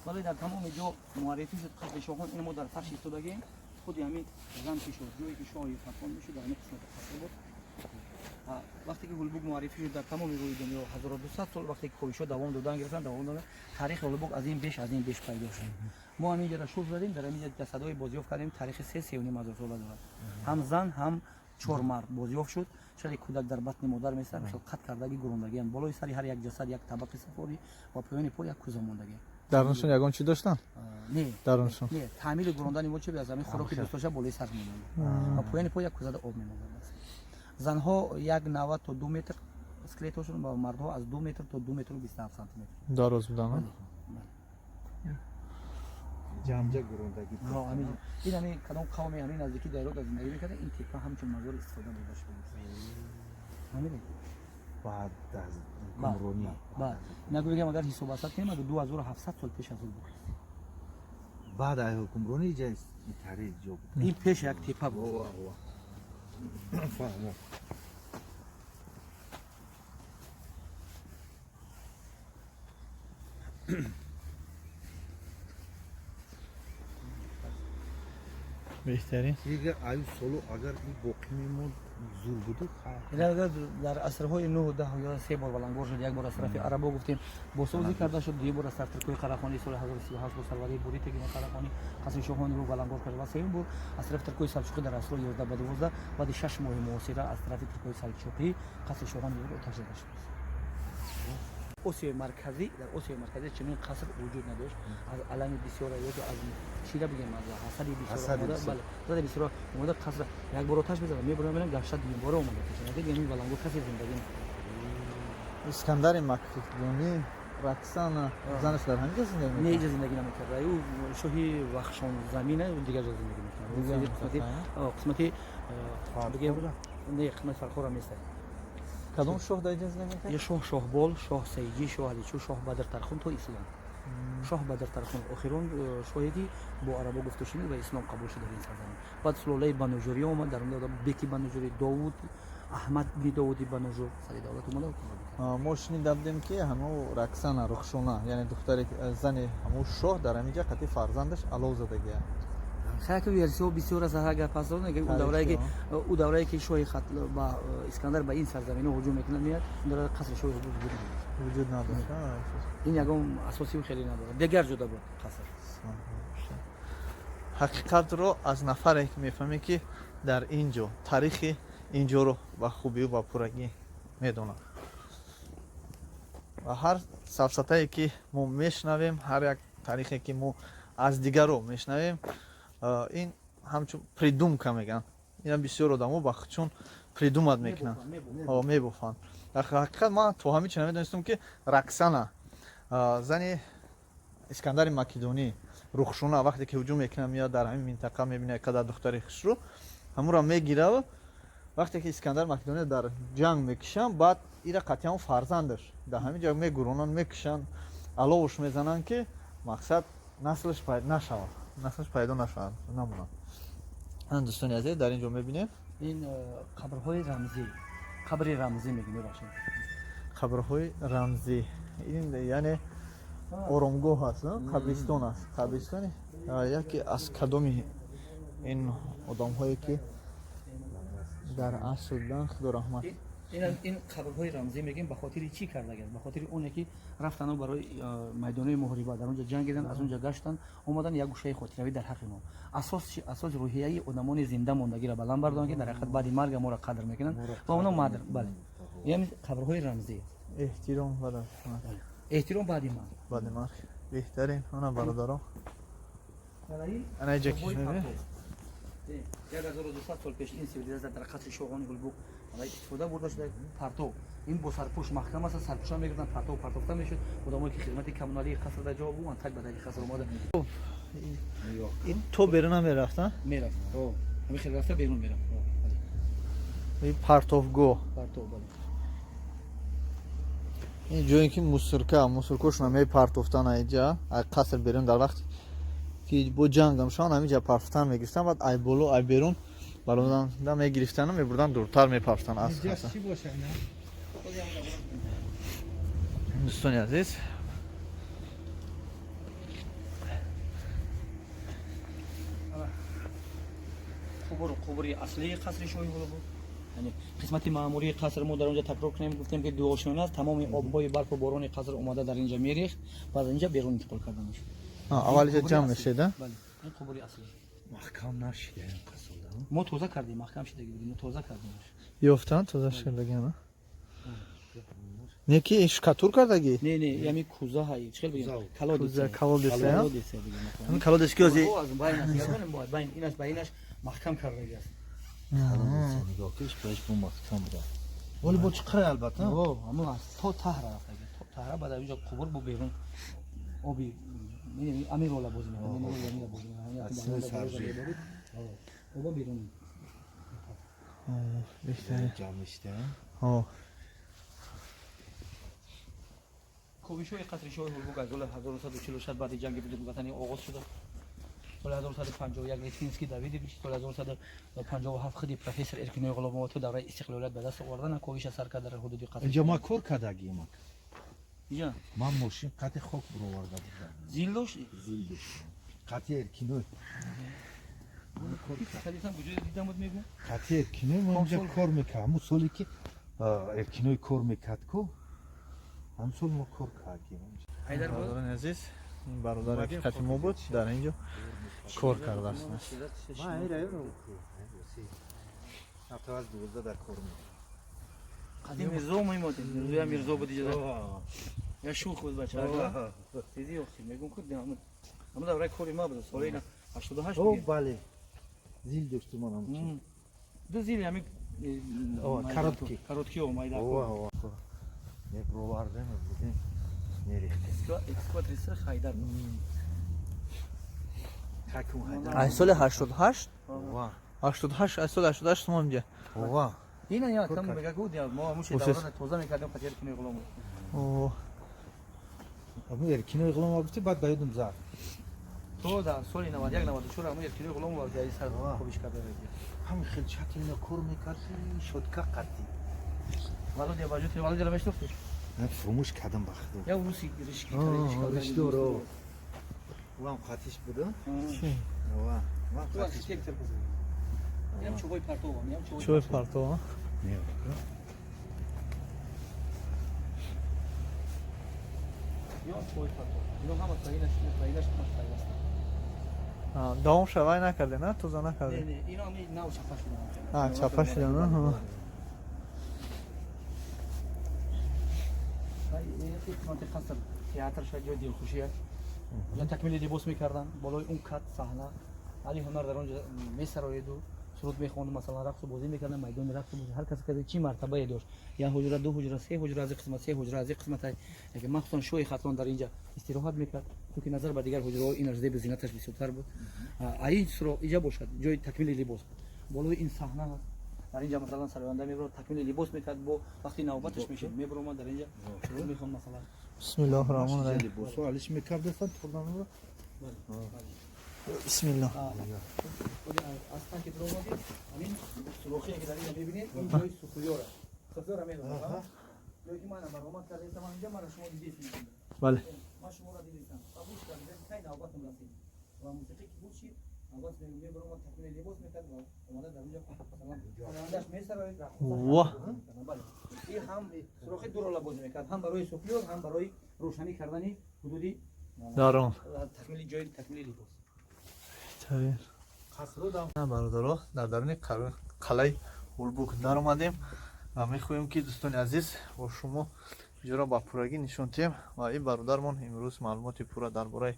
Вале дар тамоми ҷо муаррифӣ шуд қасри шоҳон. Ин мо дар фарш истодагем, худи ҳамин замки шуд, ҷое ки шоҳи Хатлон мешуд, дар ҳамин қисмати қаср буд. Вақте ки Ҳулбук муаррифӣ шуд дар тамоми рӯи дунё 1200 сол вақте ки ковишҳо давом додан гирифтанд, давом додан, таърихи Ҳулбук аз ин беш, аз ин беш пайдо шуд. Мо ҳамин ҷоро шурӯъ задем, дар ҳамин ҷо ҷасадҳои бозёфт кардем, таърихи 3-3.5 ҳазор сола дорад. Ҳам зан, ҳам 4 мард бозёфт шуд. Чаро кӯдак дар батни модар месар, хел қат кардаги гурондагианд. Болои сари ҳар як ҷасад як табақи сафорӣ ва поёни по як кӯза мондагӣ. Даруншон ягон чӣ доштанд? Не. Даруншон. Не, таъмири гурондани мо чӣ аз ҳамин хӯроки дӯст дошта болои сар мемонд. Ва поёни по як кӯзада об мемонд. Занҳо 1,90 то 2 метр скелетҳошон ва мардҳо аз 2 метр то 2 метру 27 сантиметр. Дароз буданд? Ҷамҷа гурондагӣ. Ин ҳамин кадом қавме ҳамин наздики дарё дар зиндагӣ мекарда, ин тепа ҳамчун мазор истифода бурда шуда. Фаҳмидед? Баъд аз ҳукмронӣ. Баъд. Нагӯ бигам агар ҳисоб асад кунем, агар 2700 сол пеш аз ҳукмронӣ. Баъд аз ҳукмронӣ ҷа таърих ҷо буд. Ин пеш як тепа буд. Фаҳмо. Беҳтарин. Дигар аю солу агар ин боқӣ мемонд зур буду. Ин агар дар асрҳои 9, 10, 11 се бор балангор шуд. Як бор аз тарафи арабо гуфтем босозӣ карда шуд, дуюм бор аз тарафи туркои Қарахонӣ соли 1038 бо сарварии Буритегини Қарахонӣ қасри шоҳони ро балангор кард ва сеюм бор аз тарафи туркои Салчуқӣ дар асрҳои 11 ба 12 баъди 6 моҳи муҳосира аз тарафи туркои Салчуқӣ қасри шоҳони ро оташ зада шуд. Осиёи Марказӣ, дар Осиёи Марказӣ чунин қаср вуҷуд надошт. Аз алами бисёр ё аз чира бигем, аз ҳасади бисёр омода, бале, ҳасади бисёр омода қаср як бор оташ мезанад, мебурам, мебинам гашта дуюмбора омода кашад. Дигар ин балангор касе зиндагӣ намекард. Искандари Македонӣ, Роксана занаш дар ҳамин ҷо зиндагӣ мекард? Не, инҷо зиндагӣ намекард. Ӯ шоҳи Вахшон замина, дигар ҷо зиндагӣ мекард. Қисмати бигем, не, қисмати Фархора нест. Кадом шоҳ дар инҷо зиндагӣ мекард? Я шоҳ Шоҳбол, шоҳ Сайҷӣ, шоҳ Аличӯ, шоҳ Бадр Тархун то ислом. Шоҳ Бадр Тархун охирон шоҳе ки бо арабо гуфтушунид ва ислом қабул шуд дар ин сарзамин. Баъд сулолаи Бануҷурӣ омад, дар он Беки Бануҷурӣ, Довуд, Аҳмад ибни Довуди Бануҷур сари давлат омада ҳукмронӣ кард. Мо шунида будем ки ҳамун Роксана Рухшона, яъне духтари зани ҳамун шоҳ дар ҳамин ҷо қатъи фарзандаш алов задагия. Хайки версио бисёр аст, агар пас дод, ӯ даврае ки шоҳи ба Искандар ба ин сарзамино ҳуҷум мекунад, меяд, он давра қасри шоҳи вуҷуд надошт. Вуҷуд надошт. Ин ягон асосию хеле надорад. Дигар ҷода буд қаср. Ҳақиқатро аз нафаре мефаҳмем ки дар ин ҷо таърихи ин ҷоро ба хубию ба пуррагӣ медонад. Ва ҳар сафсатае ки мо мешунавем, ҳар як таърихе ки мо аз дигаро мешунавем, Ин ҳамчун придумка мегӯянд. Ина бисёр одамо ба чун придумать мекунанд, мебофанд. Дар ҳақиқат ман то ҳамин чи намедонистам, ки Роксана, зани Искандари Македонӣ, Рухшуна, вақте ки ҳуҷум мекунад, меяд дар ҳамин минтақа, мебинад қадар духтари хушрӯ, ҳамуро мегирад. Вақте ки Искандар Македония дар ҷанг мекушанд, баъд ира қатъиан фарзандаш дар ҳамин ҷо мегуронанд, мекушанд, аловуш мезананд, ки мақсад наслаш пайдо нашавад, наслаш пайдо нашавад, намонад. Дӯстони азиз, дар ин ҷо мебинем ин қабрҳои рамзӣ, қабри рамзӣ мегӯем, мебахшед. Қабрҳои рамзӣ, ин яъне оромгоҳ аст, қабристон аст. Қабристони яке аз кадоми ин одамҳое ки дар асл буданд, худо раҳмат. Ин қабрҳои рамзӣ мегӯем ба хотири чӣ кардагиаст? Ба хотири оне ки рафтану барои майдонои муҳориба дар онҷо ҷангидан, аз онҷо гаштан, омадан, як гӯшаи хотиравӣ дар ҳаққи мо. Асоси рӯҳияи одамони зинда мондагиро баланд бардоранд, ки дар ҳақиқат баъди марга моро қадр мекунанд ва оно мадр. Бале, яъне қабрҳои рамзӣ. Эҳтиром баъд эҳтиром баъди марг. Баъди марг беҳтарин. Ана, бародаро, ана иҷа ки мебинед. 1200 сол пеш ин цивилизация дар қасри шоҳони Ҳулбук истифода бурда шуда. Партов ин бо сарпӯш маҳкам аст, сарпӯша мегирданд, партов партофта мешуд. Одамое ки хизмати коммуналии қаср дар ҷо буданд, так ба таги қаср омада. Ин то берун намерафт? Мерафт, ҳамин хел рафта берун мерафт. Ин партовгоҳ. Партов, бале. Ин ҷое ки мусорка, мусоркошона мепартофтан айҷа, ай қаср берун, дар вақте ки бо ҷангам шаванд, ҳаминҷа партофтан мегирифтан, баъд ай боло, ай берун барода мегирифтану мебурдан, дуртар мепартофтан аз қаср. Дӯстони азиз, қубури аслии қасри шоҳи Ҳулбук, яъне қисмати маъмурии қаср. Мо дар онҷа такрор кунем, гуфтем ки дуошёна аст. Тамоми обҳои барфу борони қаср омада дар инҷа мерехт ва аз инҷа берун интиқол карда мешуд. Аввал инҷа ҷамъ мешед? Бале, ин қубури аслӣ. Маҳкам нашида ин қасрда. Мо тоза кардем, маҳкам шидаги будем, мо тоза кардем. Ёфтан тоза шудагиана не ки штукатур кардагӣ? Не, не, ями куза ҳай, чӣ хел бигем, колодец, колодец, ҳамин колодец ки ози байн инаш ба инаш маҳкам кардаги аст. Нигоҳ киш, баш бу маҳкам буда. Вале бо чӣ қара, албатта. Ҳамун аз то таҳра рафтаги, то таҳра, баъд аз инҷо қубур бо берун оби амин рола бозӣ мекунад, оба берун. Ҷамъ мешида. Ковишҳои қасри шоҳи Ҳулбук аз соли 1946 баъди ҷанги Бузурги Ватанӣ оғоз шуда. Соли 1951 Литвинский Давидович, соли 1957 худи профессор Эркинои Ғуломова то давраи истиқлолият ба даст овардан ковиша сар кард дар ҳудуди қаср. Инҷа ман кор кардагиам. Инҷа ман мошин қати хок буроварда будам. Зил дошт? Зил дошт. Қати Эркиной. Қати Эркиной ман инҷа кор мекардам. Ҳамун соле ки Эркиной кор мекард ку, ҳамун сол мо кор кардем. Бародарони азиз, ин бародаре ки қати мо буд, дар ин ҷо кор кардааст. Қадим Мирзо мемодем, Мирзоя Мирзо буд иҷоза. Я шух буд бача. Диди охи, мегум худ ҳамун давраи кори ма буд, соли 88. О, бале. Зил доштум ман ҳамчун. Ду зил ҳамин короткий. Короткий о майда. О, о. Мебровардем, будем мерехтем. Экскаватори сирх Хайдар. Аз соли 88? 88, аз соли 88 мо инҷа. Ова. Ина я там мега гуд, мо ҳамуш даврана тоза мекардем қати Эркинои Ғуломов. О. Аму Эркинои Ғуломов гуфти, баъд ба ёдум зад. То дар соли 91 94 ҳамун Эркинои Ғуломов дар сар ковиш карда буд. Ҳамин хел чатина кор мекард, шотка қати. Володя бажути, Володя мешнохтиш? Ман фурмӯш кардам ба худо. Я руси ришки ришдоро. Вам қатиш буда? Ва, вам қатиш. Архитектор буд. Ям чӯбои партова, ям чӯбои Чӯбои партова. Не. Ё чӯбои партова. Ино ҳама таинаш, таинаш ҳама пайваста. Давом шавай накарде, на? Тоза накарде. Не, не, ино ами нав чапа шуда. А, чапа шуда, на? Қисмати қаср театр шуд, ҷои дилхушӣ аст. Такмили либос мекарданд, болои он кат саҳна. Аҳли ҳунар дар он ҷо месароиду суруд мехонду, масалан, рақсу бозӣ мекарданд, майдони рақсу бозӣ. Ҳар кас ки чӣ мартабае дошт, як ҳуҷра, ду ҳуҷра, се ҳуҷра, аз ин қисмат се ҳуҷра, аз ин қисмат, яке махсусан шоҳи Хатлон дар инҷа истироҳат мекард, чунки назар ба дигар ҳуҷраҳо ин аз зебу зинаташ бисёртар буд. А ин суро иҷа бошад ҷои такмили либос буд. Болои ин саҳна ҳаст. Дар инҷа масалан сароянда мебурад, такмили либос мекард, бо вақти навбаташ мешид, мебуромад дар инҷа суруд мехонд масалан. Бисмиллоҳи раҳмони раҳим. Либосҳо алиш мекардастанд, хурданро. Бисмиллоҳ. Аз танки дуромадем, ҳамин сурохие ки дар инҷа мебинед, ин ҷои суфлёр аст. Суфлёра медонам, ҷое ки ман баромад кардаистам инҷа, мана шумо дидистед. Бале. Ман шуморо дидистам. Ва гӯш кардем, кай навбатам расид. Ва мусиқӣ ки буд шид, навбат мебаромад, такмили либос мекард ва омада дар инҷа масалан сарояндаш месароид. Ва. Бале. Ин ҳам сурохи ду рола бозӣ мекард, ҳам барои суфлёр, ҳам барои рӯшанӣ кардани ҳудуди дарон. Такмили ҷои такмили либос. Беҳтарин. Бародаро, дар даруни қалъаи Ҳулбук даромадем ва мехоҳем, ки дӯстони азиз, бо шумо инҷоро ба пуррагӣ нишон диҳем ва ин бародармон имрӯз маълумоти пурра дар бораи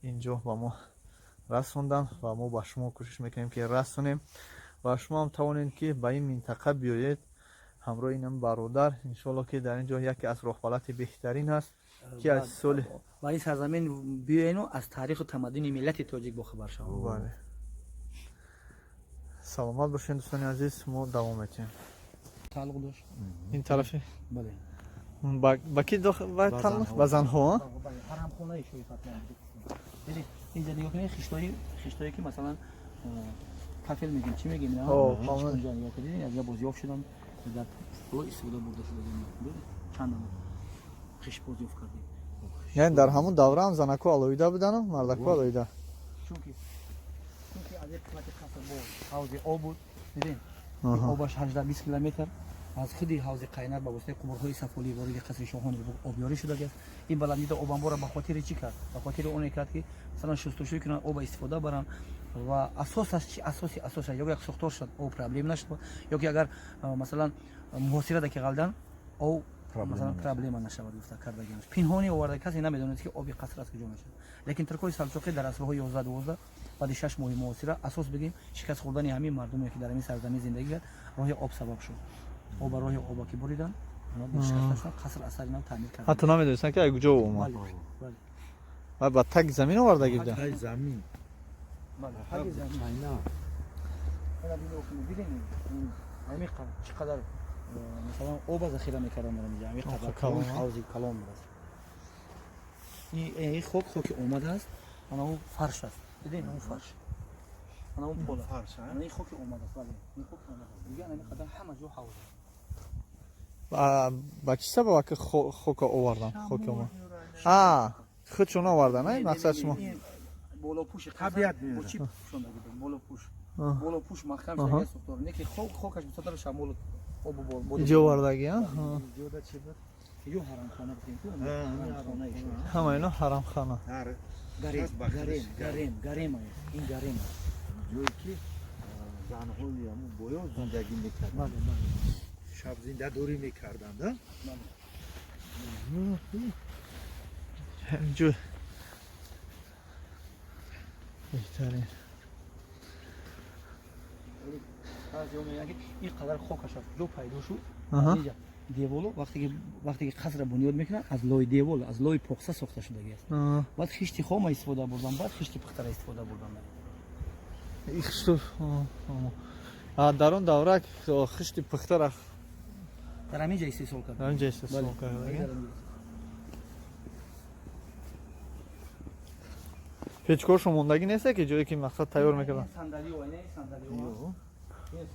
ин ҷо ба мо расонданд ва мо ба шумо кӯшиш мекунем, ки расонем ва шумо ҳам тавонед, ки ба ин минтақа биёед ҳамроҳи ин бародар. Иншоалло, ки дар ин ҷо яке аз роҳбалати беҳтарин ҳаст, ки аз соли ба ин сарзамин биёену аз таъриху тамаддуни миллати тоҷик бохабар шаванд. Бале, саломат бошед, дӯстони азиз, мо давом метиҳем. Тааллуқ дошт. Ин тарафи? Бале. Ба ки тааллуқ? Ба занҳо? Ҳарамхонаи шоҳи Хатлон. Инҷа нигоҳ кунед, хиштҳои, хиштҳое ки масалан кафел мегем, чӣ мегем, инҷа нигоҳ кунед, аз бозёфт шуданд, дар пуло истифода бурда шуда. Чанд намуд хишт бозёфт кардем. Яъне дар ҳамон давра ҳам занако алоҳида будану мардако алоҳида? Чунки аз як қисмати қаср бо ҳавзи об буд, дидем, обаш 18-20 километр аз худи ҳавзи Қайнар ба воситаи қубурҳои сафолӣ вориди қасри шоҳони обёрӣ шудагиаст. Ин баландида обанбора ба хотири чӣ кард? Ба хотири оне кард, ки масалан шустушӯй кунанд, оба истифода баранд. Ва асосаш чи? Асоси асосаш ё як сохтор шуд, об проблем нашуд, ё ки агар масалан муҳосирада ки ғалдан, об масалан проблема нашавад гуфта кардагиаш. Пинҳонӣ оварда, касе намедонад, ки оби қаср аз куҷо мешавад. Лекин туркҳои салҷуқӣ дар асрҳои 11-12 баъди 6 моҳи муҳосира, асос бигем, шикаст хӯрдани ҳамин мардуме, ки дар ҳамин сарзамин зиндагӣ кард, роҳи об сабаб шуд. Оба роҳи оба ки буридан, шикаста шуд, қаср аз сари нав таъмир кард. Ҳатто намедонистанд, ки аз куҷо омад ва ба таги замин овардаги буда. Таги замин. Таги замин. Чӣ қадар масалан оба захира мекарданд дар инҷа, ҳамин қадар ҳавзи калон будааст. Ин хок, хоки омадааст, ана он фарш аст, дидем, он фарш, ана он пола, ана ин хоки омадааст. Бале, ин хоки омадааст. Дига ана ҳамин қадар ҳама ҷо ҳавз аст. Ба чӣ сабаб ки хока овардан? Хоки омад, худшон овардан, мақсад шумо? Болопӯши Табиат. Бо чӣ пӯшонда буд? Болопӯш, болопӯш маҳкам шуда сохтор, не ки хокаш бисёртар шамол обу бол. Иҷо овардаги? Ё ҳарамхона гуфтем ку. Ҳама ино ҳарамхона. Гарем, гарем, гарем, гарем, ин гарем. Ҷое ки занҳои ҳамун боё зиндагӣ мекарданд, шаб зиндадорӣ мекарданд. Ҷой беҳтарин. Ин қадар хокаш аз куҷо пайдо шуд? Деволо вақте ки қасра бунёд мекунанд, аз лои девол, аз лои поқса сохта шудагӣ аст. Баъд хишти хома истифода бурдан, баъд хишти пухтара истифода бурдан. Хишту дар он давра хишти пухтара Дар ҳамин ҷа истеҳсол кард. Дар ин ҷа истеҳсол карда. Печкошо мондагӣ несте, ки ҷое ки мақсад тайёр мекарданд? Сандалио, сандалио,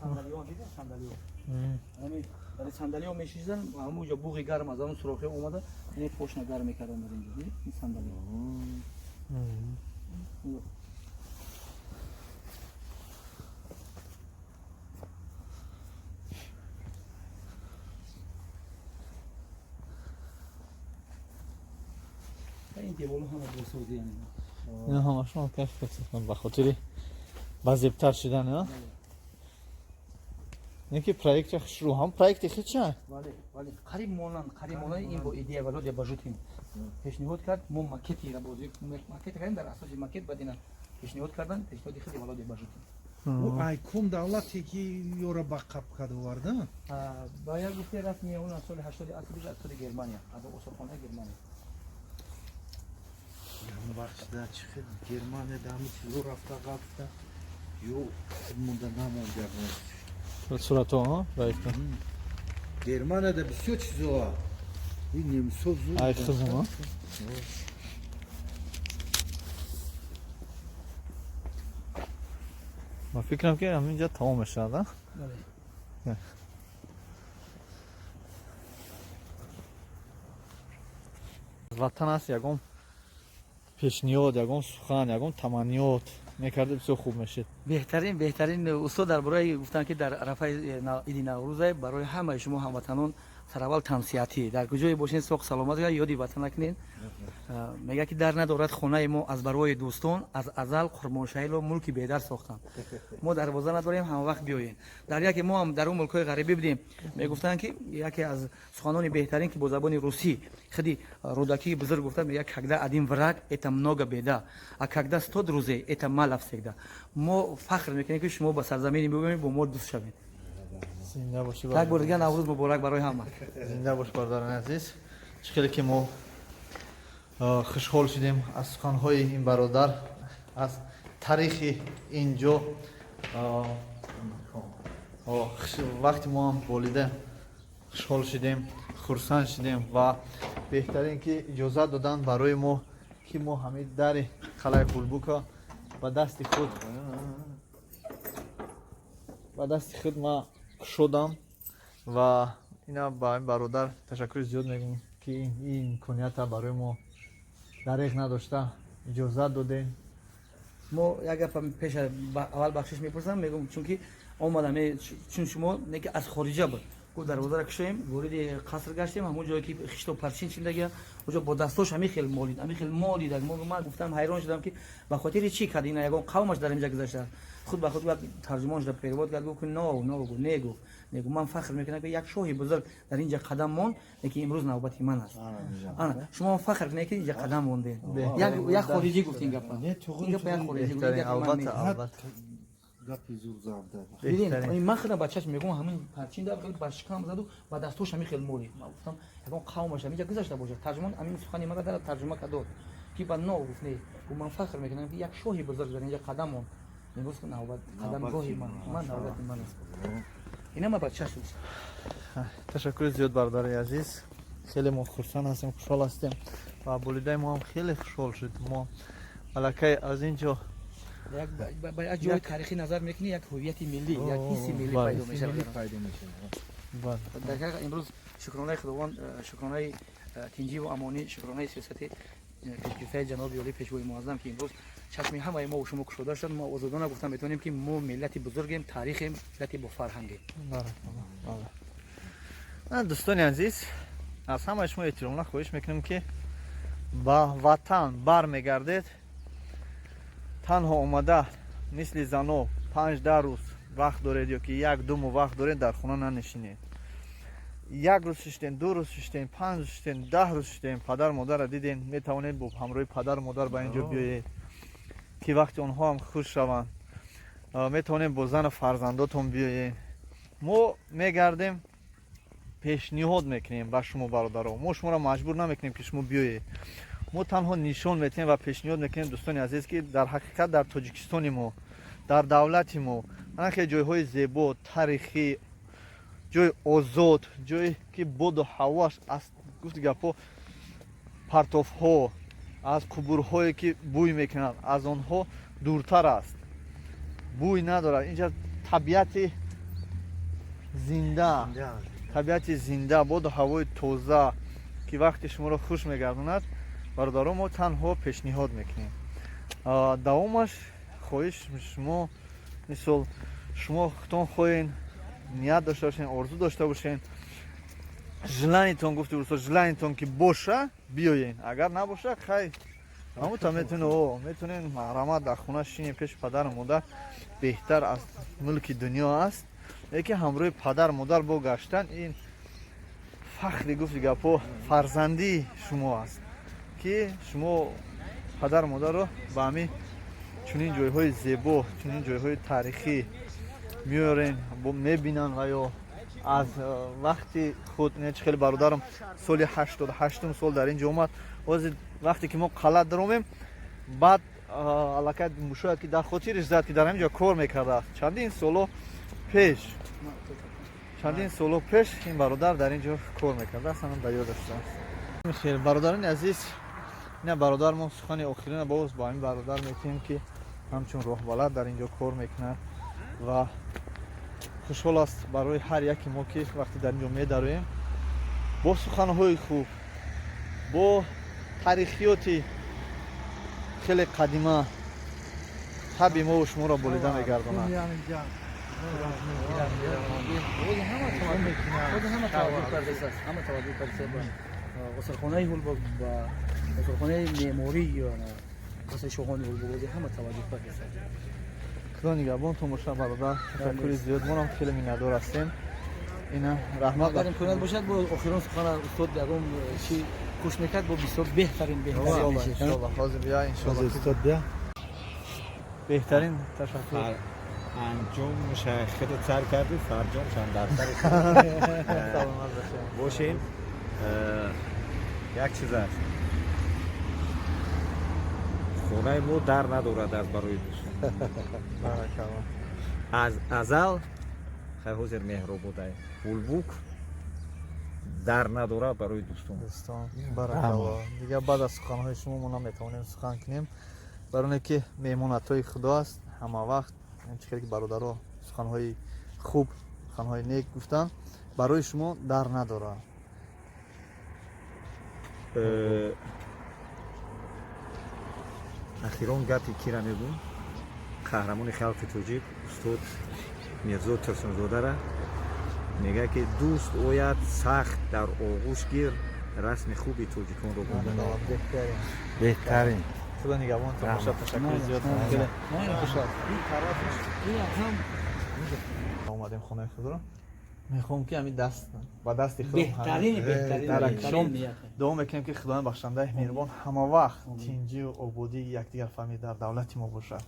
сандалио, дидем, сандалио. Дар сандалио мешишдан, ҳамуҷо буғи гарм аз он сурохи омада, ин пошна гарм мекардан дар инҷо. Ин сандалио. Ин деволо ҳама босозӣ. Ин ҳамашон кайф ба хотири ба зебтар шудан, не ки проекти хушрӯ ҳам проекти хича. Бале, бале, қариб монанд, қариб монанд. Ин бо идея Володя Бажутин пешниҳод кард, мо макетира бозӣ макет кардем, дар асоси макет баъд ина Пешниҳод кардан, пешниҳоди худи Володя Бажутин. Ӯ айкум давлате ки ёра ба қаб кард оварда? Ба як гуфтаи расмии он аз соли 80 асри аз соли Германия, аз осорхонаи Германия. Вақт чи хел Германия да ҳами чизо рафта гафта ё монда намонд ягон. Суратҳо раифта. Германия да бисёр чизо. Ин немсо зуд. Ай хизм. Ма фикрам ки ҳаминҷа тамом мешавад. Бале. Ватан аст, ягон пешниҳод, ягон сухан, ягон таманниёт мекарда, бисёр хуб мешид. Беҳтарин, беҳтарин, устод, дар бораи гуфтанд, ки дар арафаи иди Наврӯза барои ҳамаи шумо ҳамватанон сараввал тансиҳатӣ, дар куҷое бошед, соқ саломат, ёди ватан накунед. Мегӯяд, ки дар надорад хонаи мо аз барои дӯстон, аз азал Қурбоншаҳиро мулки бедар сохтанд. Мо дарвоза надорем, ҳамавақт биёед. Дар яке мо ҳам дар он мулкҳои ғарибӣ будем, мегуфтанд, ки яке аз суханони беҳтарин, ки бо забони русӣ худи Рӯдакии бузург гуфта, мегӯяд: «Когда один враг, это много беда, а когда 100 друзей, это мало всегда». Мо фахр мекунем, ки шумо ба сарзамини мебоем, бо мо дӯст шавед. Зинда бошӣ. Як бор дигар Наврӯз муборак барои ҳама. Зинда бош, бародарони азиз. Чӣ хеле ки мо хушҳол шудем аз суханҳои ин бародар, аз таърихи ин ҷо. Вақти мо ҳам болида хушҳол шудем, хурсанд шудем ва беҳтарин ки иҷозат доданд барои мо, ки мо ҳамин дари қалаи Ҳулбука ба дасти худ ма кушодам ва ина ба ин бародар ташаккури зиёд мегӯм, ки ин имконията барои мо дареғ надошта иҷозат додем. Мо як гапа пеш аввал бахшиш мепурсам, мегӯм, чунки омадам, чун шумо не ки аз хориҷа буд, гуфт дарвозаро кушоем, вориди қаср гаштем, ҳамон ҷое ки хишту парчин чиндагия, оҷо бо дастош ҳамин хел молид, ҳамин хел молид. Ман гуфтам, ҳайрон шудам, ки ба хотири чӣ кард ина, ягон қавмаш дар инҷа гузаштааст. Худ ба худ тарҷумон шуда перевод кард, гуфт, но но, гуфт, не, гуфт, не, гуфт, ман фахр мекунам, ки як шоҳи бузург дар инҷа қадам монд, лекин имрӯз навбати ман аст. Ана шумо фахр кунед, ки инҷа қадам мондед. Як хориҷӣ гуфт ин гапа, ин гапа як хориҷӣ Албатта, албатта. Гапи зур зарда. Дидин, ман худам ба чашм мегӯм, ҳамин парчин дар хеле ба шикам заду, ба дастош ҳамин хел молид. Ман гуфтам, ягон қавмаш ҳаминҷа гузашта бошад. Тарҷумон ҳамин сухани мара дар тарҷума кардод, ки ба но гуфт, не, гуфт, ман фахр мекунам, ки як шоҳи бузург дар инҷа қадам монд, имрӯз навбат қадамгоҳи ман, навбати ман аст. Ина ма ба чашм. Ташаккури зиёд, бародари азиз. Хеле мо хурсанд ҳастем, хушҳол ҳастем ва волидаи мо ҳам хеле хушҳол шуд. Мо аллакай аз ин ҷо ба як ҷои таърихӣ назар мекунӣ, як ҳувияти миллӣ, як ҳисси миллӣ пайдо мешавад. Пайдо мешавад. Дар ҳақиқат имрӯз шукронаи Худованд, шукронаи тинҷиву амонӣ, шукронаи сиёсати пешгирифтаи ҷаноби олӣ, пешвои муаззам, ки имрӯз чашми ҳамаи мо шумо кушода шуд. Мо озодона гуфта метавонем, ки мо миллати бузургем, таърихем, миллати бофарҳангем. Дӯстони азиз, аз ҳамаи шумо эҳтиромона хоҳиш мекунем, ки ба ватан бармегардед, танҳо омада мисли зано 5-10 рӯз вақт доред ё ки 1-2 моҳ вақт доред, дар хона нанишинед. Як рӯз шиштен, 2 рӯз шиштен, 5 рӯз шиштен, 10 рӯз шиштен, падару модарро диден, метавонед бо ҳамроҳи падару модар ба ин ҷо биёед, ки вақти онҳо ҳам хуш шаванд. Метавонед бо зану фарзандотон биёед. Мо мегардем, пешниҳод мекунем ба шумо, бародаро. Мо шуморо маҷбур намекунем, ки шумо биёед. Мо танҳо нишон метиҳем ва пешниҳод мекунем, дӯстони азиз, ки дар ҳақиқат дар Тоҷикистони мо, дар давлати мо ана хеле ҷойҳои зебо, таърихӣ, ҷои озод, ҷое ки боду ҳавоаш аз, гуфти гапҳо, партовҳо, аз қубурҳое ки бӯй мекунанд, аз онҳо дуртар аст, бӯй надорад. Инҷа табиати зинда, табиати зинда, боду ҳавои тоза, ки вақти шуморо хуш мегардонад. Бародаро, мо танҳо пешниҳод мекунем, давомаш хоҳиш шумо. Мисол, шумо худтон хоҳен, ният дошта бошен, орзу дошта бошен, желаниетон, гуфти урусо, желаниетон ки боша, биёен. Агар набоша, хай, ҳамута метонен маҳрамат дар хона шинем пеши падару модар, беҳтар аз мулки дунё аст. Лекин ҳамроҳи падару модар бо гаштан ин фахри, гуфти гапҳо, фарзандии шумо аст, ки шумо падару модарро ба ҳамин Чунин ҷойҳои зебо, чунин ҷойҳои таърихӣ меорен, мебинанд ва ё аз вақти худ не, чӣ хеле бародарам соли 88-ум сол дар ин ҷо омад. Ҳозир вақте ки мо қалъа даромем, баъд аллакай шояд ки дар хотириш зад, ки дар ҳамин ҷо кор мекардааст чандин соло пеш. Ин бародар дар ин ҷо кор мекардааст, ҳамин ба ёдаш шудааст. Хел, бародарони азиз, ина бародармон сухани охирина боз бо ҳамин бародар метиҳем, ки ҳамчун роҳбалад дар ин ҷо кор мекунад ва хушҳол аст барои ҳар яке мо, ки вақте дар ин ҷо медароем, бо суханҳои хуб, бо таърихиёти хеле қадима табъи мову шуморо болида мегардонад. Ҳама таваҷҷӯҳ кардааст, ҳама таваҷҷӯҳ кардааст ба осорхонаи Ҳулбук, ба осорхонаи меъморӣ, қасри шоҳони Ҳулбук, ҳама таваҷҷӯҳ кардааст. Худо нигаҳбонтон бошад, бародар. Ташаккури зиёд, монам хеле миннатдор ҳастем. Ина, раҳмат. Агар имконият бошад, бо охирон сухана устод ягон чи хуш мекард, бо бисёр беҳтарин, беҳтарин. Иншолло, ҳозир бия, иншолло. Устод, бия. Беҳтарин, ташаккур. Анҷом худат сар кардӣ, фарҷомшам дар сари Саломат бошед. Бошем. Як чиз аст: хонаи мо дар надорад аз барои дӯстон. Баракалло. Аз азал, хай, ҳозир Меҳрободай, Ҳулбук дар надорад барои дӯстон. Дӯстон, баракалло. Дигар баъд аз суханҳои шумо мо наметавонем сухан кунем, барои оне ки меҳмонатҳои Худо аст. Ҳама вақт чӣ хеле ки бародаро суханҳои хуб, суханҳои нек гуфтанд, барои шумо дар надорад. Ахирон гапи кира мегӯм? Қаҳрамони халқи тоҷик устод Мирзо Турсунзодара. Мегӯяд, ки дӯст ояд, сахт дар оғӯш гир, расми хуби тоҷиконро буда. Беҳтарин. Беҳтарин. Худо нигаҳбонтон бошад, ташаккури зиёд, хеле хушҳол омадем хонаи худро. Мехоҳам, ки ҳамин даст ба дасти худам беҳтарин, беҳтарин. Даракшон. Дуо мекунем, ки Худои бахшандаи меҳрубон ҳама вақт тинҷию ободии якдигарфаҳмӣ дар давлати мо бошад.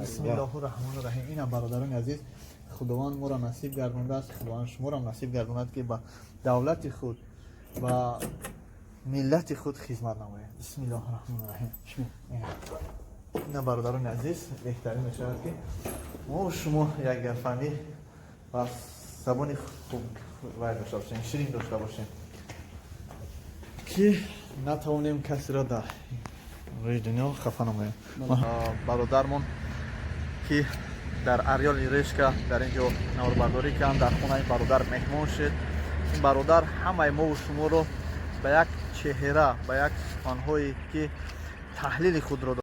Бисмиллоҳу раҳмону раҳим. Инам, бародарони азиз, Худованд моро насиб гардондааст, Худованд шуморо насиб гардонад, ки ба давлати худ, ба миллати худ хизмат намоед. Бисмиллоҳу раҳмону раҳим. Ина, бародарони азиз, беҳтарин мешавад, ки мо шумо якдигарфаҳмӣ ва забони хуб вай дошта бошем, ширин дошта бошем, ки натавонем касеро дар рӯи дунё хафа намоем. Бародармон, ки дар Орёл и Решка дар ин ҷо наворбардорӣ кардам, дар хонаи бародар меҳмон шуд. Ин бародар ҳамаи мову шуморо ба як чеҳра, ба як суханҳое ки таҳлили худро